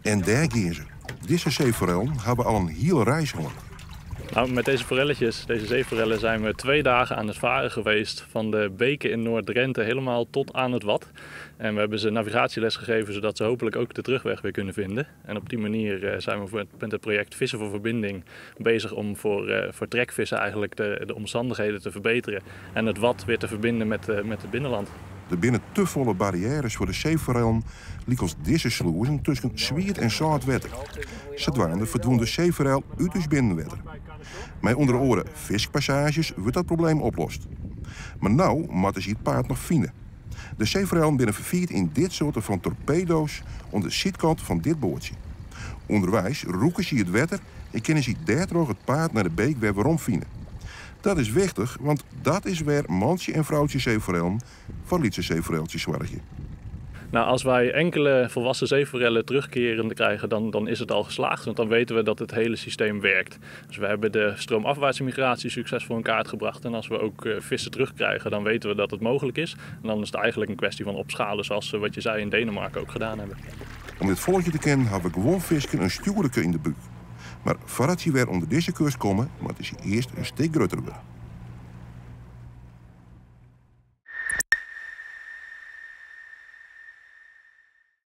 En dêr gean se. Dizze seeforellen hawwe al in hiele reis hân. Nou, met deze forelletjes, deze zeeforellen, zijn we 2 dagen aan het varen geweest. Van de beken in Noord-Drenthe helemaal tot aan het Wad. En we hebben ze navigatieles gegeven, zodat ze hopelijk ook de terugweg weer kunnen vinden. En op die manier zijn we met het project Vissen voor Verbinding bezig om voor trekvissen eigenlijk de omstandigheden te verbeteren. En het Wad weer te verbinden met het binnenland. Der binne te folle barriêres foar de seeforellen, lykas dizze slûzen tusken swiet en sâlt wetter. Sadwaande ferdwûn de seeforel út ús binnenwetter. Mei ûnder oare fiskpassaazjes wurdt dat probleem oplost. Mar no moatte se it paad noch fine. De seeforellen binne ferfierd yn dit soarte fan torpedo's oan de sydkant fan dit boatsje. Underweis rûke se it wetter en kinne se dêrtroch it paad nei de beek wer werom fine. Dat is wichtich, want dat is wêr't mantsje en froutsje seeforellen foar lytse seeforeltsjes soargje. Nou, als wij enkele volwassen zeeforellen terugkerende krijgen, dan is het al geslaagd. Want dan weten we dat het hele systeem werkt. Dus we hebben de stroomafwaartse migratie succesvol in kaart gebracht. En als we ook vissen terugkrijgen, dan weten we dat het mogelijk is. En dan is het eigenlijk een kwestie van opschalen, zoals ze, wat je zei, in Denemarken ook gedaan hebben. Om dit folgje te kinnen, hawwe gewoan fisken in stjoerderke yn de búk. Mar foardat se wer ûnder dizze kust komme, moatte se earst in stik grutter wurde.